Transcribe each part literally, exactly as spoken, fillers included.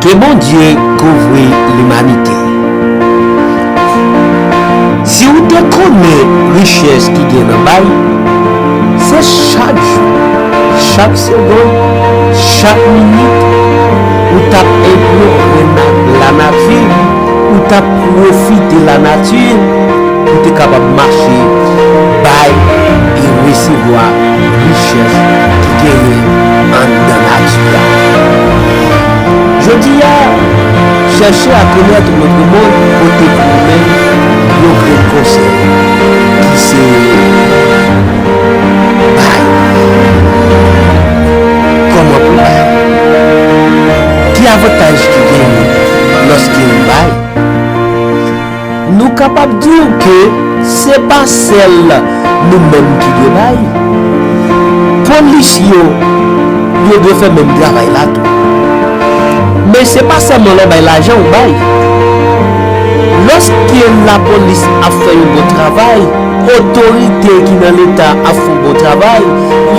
Ke Bondye kouvri limanite. Si w te konnen richès ki gen nan bay, se chak jou, chak segonn, chak minit, ou t ap enplore lanati, ou t ap pwofite lanati, pou te kapab mache bay e resevwa richès ki genyen anndan nati a. Jodi a, chèche a konèt lòt moun pote pou ou menm yon grenn konsèy ki se bay. Kòman pou bay? Ki avantaj ki genyen lòske nou bay? Nou kapab di w ke se pa sèl nou menm ki dwe bay. Polis yo, yo dwe fè menm travay la tou. Men se pa sèlman lè w bay lajan ou bay. Lòske lapolis ap fè yon bon travay, otorite ki nan Leta ap fè yon bon travay,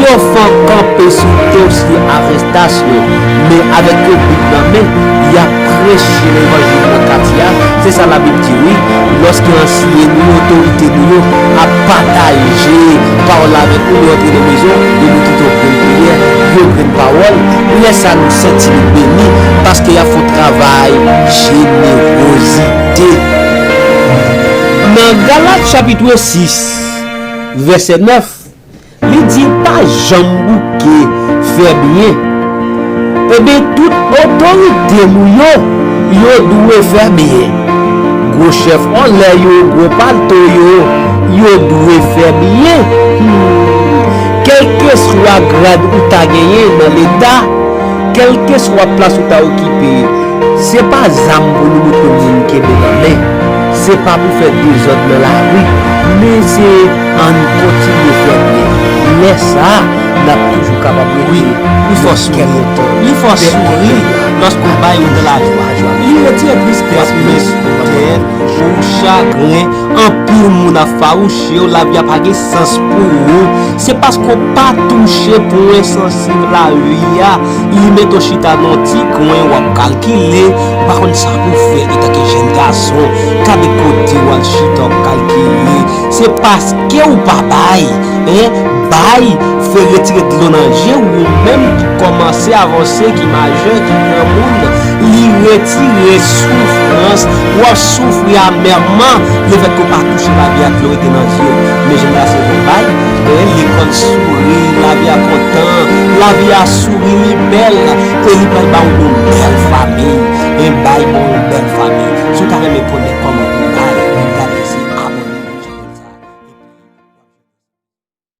yo fè kanpe sou dosye arèstasyon, men avèk yon Bib nan men, y ap preche levanjil nan katye a. Se sa Labib di wi. Lòske ansyen nou yo, otorite nou yo ap pataje pawòl la avèk nou, nou antre nan mezon, yo nou kite yon grenn priyè, yon grenn pawòl. Lè sa a, nou santi nou beni, paske y ap fè yon travay jenerozite. Nan Galat chapit sis, vèsè nèf, li di, pa janm bouke fè byen. Ebyen, tout otorite nou yo, yo dwe fè byen. Gwo chèf anlè yo, gwo patwon yo, yo dwe fè byen. Hmm. Kèlkeswa grad ou ta genyen nan Leta, kèlkeswa plas ou ta okipe, se pa zam pou nou moutre moun kenbe nan men. Se pa pou fè dezòd nan lari, men se ann kontinye fè byen. Lè sa a, n ap toujou kapab rete. Wi, li fè w souri. Li fè w souri lòske w bay ou nan lajwa. Li retire tristès, men sou tèt ou chagren. Anpil moun ap fawouche w, lavi a pa gen sans pou ou. Se paske w pa touche pwen sansib lavi a. Li mete w chita nan yon ti kwen, w ap kalkile, ou pa konn sa pou w fè antanke jèn gason. Gade kote w al chita, w ap kalkile. Se paske w pa bay, en, bay, fè retire dlo nan je w, ou menm ki kòmanse avanse, ki majè, ki granmoun, li retire soufrans, w ap soufri amèman, lefètke w pa touche lavi a, dlo rete nan je w. Men jèn gason, fò w bay, en, lekòl souri, lavi a kontan, lavi a souri, li bèl, e li pral ba w yon bèl fanmi, en, bay ba w yon bèl fanmi. Si w ta renmen konnen kòman